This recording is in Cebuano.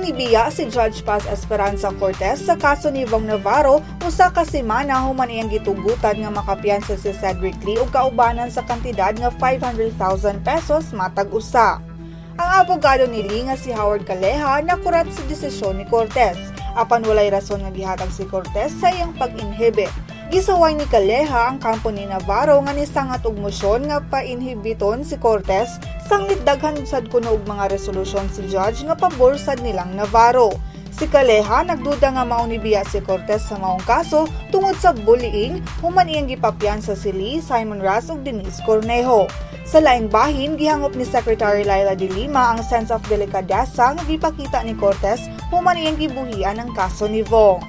Nibiya si Judge Paz Esperanza Cortez sa kaso ni Vhong Navarro 1 ka semana human iyang gitugutan nga makapiyansa si Cedric Lee ug kaubanan sa kantidad nga 500,000 pesos matag usa. Ang abogado ni Lee nga si Howard Calleja nakurat sa desisyon ni Cortez, apan walay rason nga gihatag si Cortez sa iyang pag-inhibit. Gisuway ni Calleja ang kampo ni Navarro nga nisangat og mosyon nga pa-inhibiton si Cortez, sanglit daghan sad kuno og mga resolusyon si judge nga pabor sad nilang Navarro. Si Calleja nagduda nga mao nibiya si Cortez sa maong kaso tungod sa bullying human iyang gipapiyansa si Lee, Simon Ras ug Deniece Cornejo. Sa laing bahin, gihangop ni Secretary Leila de Lima ang sense of delikadesa nga gipakita ni Cortez human iyang gibuhian ang kaso ni Vhong.